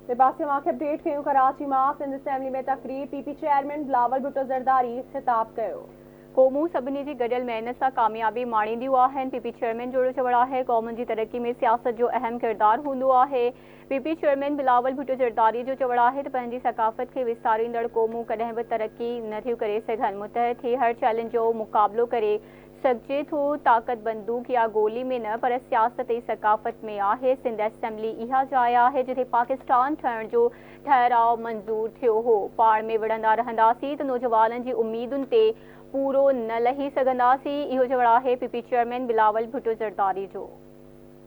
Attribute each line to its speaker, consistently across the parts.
Speaker 1: ٻئي پاسي اوهان کي اپڊيٽ ڪيون ڪراچي مان سنڌ اسيمبلي ۾ تقريب P P chairman Bilawal Bhutto Zardari خطاب ڪيو.
Speaker 2: قومون سڀني جي گڏيل محنت سان ڪاميابي ماڻينديون آهن، پي پي چيئرمين جو چوڻ آهي قومن جي ترقي ۾ سياست جو اهم ڪردار هوندو آهي، P P chairman Bilawal Bhutto Zardari جو چوڻ آهي ته پنهنجي ثقافت کي وساريندڙ قومون ڪڏهن به ترقي نه ٿيون ڪري سگهن، متحد ٿي هر چئلينج جو مقابلو ڪري سگهجي ٿو، طاقت بندوق يا گولي ۾ نه پر سياست ۽ ثقافت ۾ آهي، سنڌ اسيمبلي اها جاء آهي جتي پاڪستان ٺهڻ جو ٺهراء منظور ٿيو هو، پاڻ ۾ وڙهندا رهنداسين ته نوجوانن جي اميدن تي پورو نه لهي سگهنداسين، اهو چوڻ آهي P P chairman Bilawal Bhutto Zardari جو.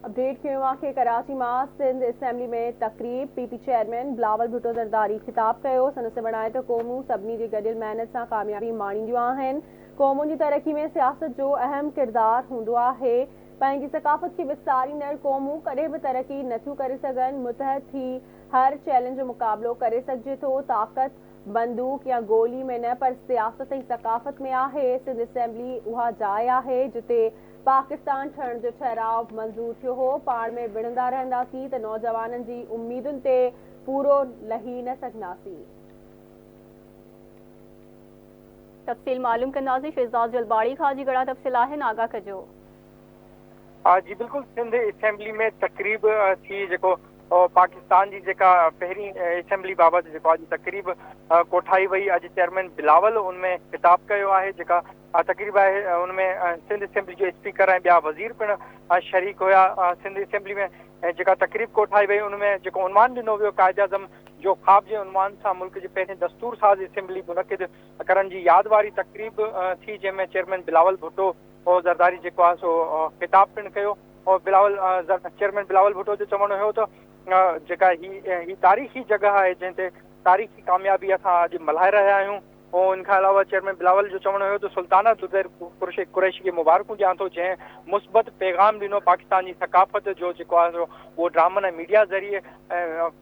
Speaker 1: اپڊيٽ ڪيون اوهان کي ڪراچي مان سنڌ اسيمبلي ۾ تقريب، P P chairman Bilawal Bhutto Zardari خطاب ڪيو، سندس چوڻ آهي ته قومون سڀني جي گڏيل محنت سان ڪاميابي ماڻينديون آهن، قومن جي ترقي ۾ سياست جو اهم ڪردار هوندو آهي، پنهنجي ثقافت کي وساريندڙ قومون ڪڏهن به ترقي نٿيون ڪري سگهن، متحد ٿي هر چئلينج جو مقابلو ڪري سگهجي ٿو، طاقت بندوق يا گولي ۾ نه پر سياست ۽ ثقافت ۾ آهي، سنڌ اسيمبلي اها جاء آهي جتي پاڪستان ٺهڻ جو ٺهراء منظور ٿيو هو، پاڻ ۾ وڙهندا رهنداسين ته نوجوانن جي اميدن تي پورو لهي نه سگهنداسين.
Speaker 2: تفصيل معلوم ڪنداسين شهزاد جلباڻي کان جي گهڻا تفصيل آهن آگاهه ڪجو.
Speaker 3: جي بلڪل سنڌ اسيمبلي ۾ تقريب ٿي جيڪو پاڪستان جي جيڪا پهرين اسيمبلي بابت جيڪو اڄ تقريب ڪوٺائي وئي اڄ چيئرمين بلاول ان ۾ خطاب ڪيو آهي جيڪا تقريب آهي ان ۾ سنڌ اسيمبلي جو اسپيڪر ۽ ٻيا وزير پڻ شريڪ هيا سنڌ اسيمبلي ۾ جيڪا تقريب ڪوٺائي وئي ان ۾ جيڪو عنوان ڏنو ويو قائد اعظم جو خواب جي عنوان سان ملڪ جي پهرين دستور ساز اسيمبلي منعقد ڪرڻ جي ياد واري تقريب ٿي جنهن ۾ چيئرمين بلاول ڀٽو زرداري جيڪو آهي سو خطاب پڻ ڪيو بلاول چيئرمين بلاول ڀٽو جو چوڻ هيو ته جيڪا هي هي تاريخي جڳهه آهي جنهن تي تاريخي ڪاميابي اسان اڄ ملهائي رهيا آهيون ان کان علاوه چيئرمين بلاول جو چوڻ هيو ته سلطانه زبير قريشي کي مبارڪون ڏيان ٿو جنهن مثبت پيغام ڏنو پاڪستان جي ثقافت جو جيڪو آهي سو اهو ڊرامن ۽ ميڊيا ذريعي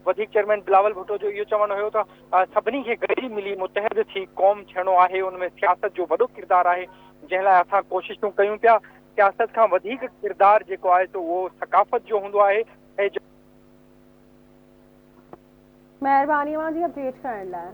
Speaker 3: وڌيڪ چيئرمين بلاول ڀٽو جو اهو چوڻ هيو ته سڀني کي گڏجي ملي متحد ٿي قوم ٿيڻو آهي ان ۾ سياست جو وڏو ڪردار آهي جنهن لاء اسان ڪوششون ڪيون پيا سياست کان وڌيڪ ڪردار جيڪو آهي سو اهو ثقافت جو هوندو آهي ۽
Speaker 1: مهرباني اوهان جي اپڊيٽ ڪرڻ لاء.